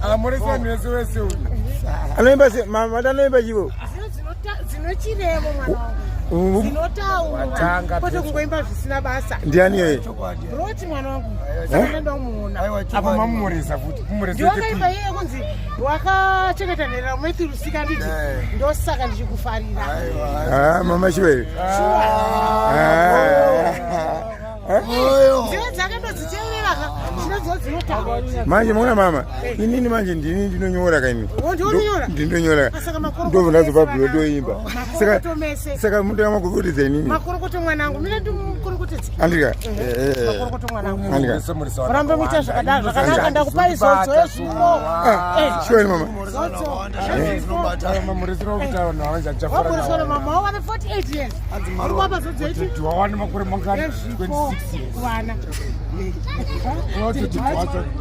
Amurisi vanhu vese wese uyu. Anoimba se mama anoimba chivo. Dzino chirevo mwana wangu. Dzinotaura. Kwete kungoimba zvisina basa. Ndiani yeye? Roti mwana wangu. Saka ndomuona. Apa mamumurisa futi. Mumurisa. Ndiwakaimba iye kunzi wakachengeta nherera Matthew Rusika nditi. Ndosaka ndichikufarira. Ah, mama chiwe. Ah. Nziyo dzake ndodziteerera ka chinodziwo dzinotaura. Manje mona mama, inini manje ndini ndinonyora ka ini. Ndinonyora? Ndinonyora. Saka makorokoto Ndobva ndazopa mese bhulo vana. ndoimba. Makorokoto mese. Saka mutanga makukuridza inini. Makorokoto mwanangu, mina ndimukorokotedzi. Andika. Makorokoto mwanangu. Andika. Murambe muita zvakadaro zvakanaka ndakupai zodzo yezvipo. Sure mama. Zodzo. Mamurisi Waburiswa namama wava 48 years. Uri kuapa zodzo yechi? Wawane makore mangani? Yezvipo 26 years. kuvana. Unototi wacho.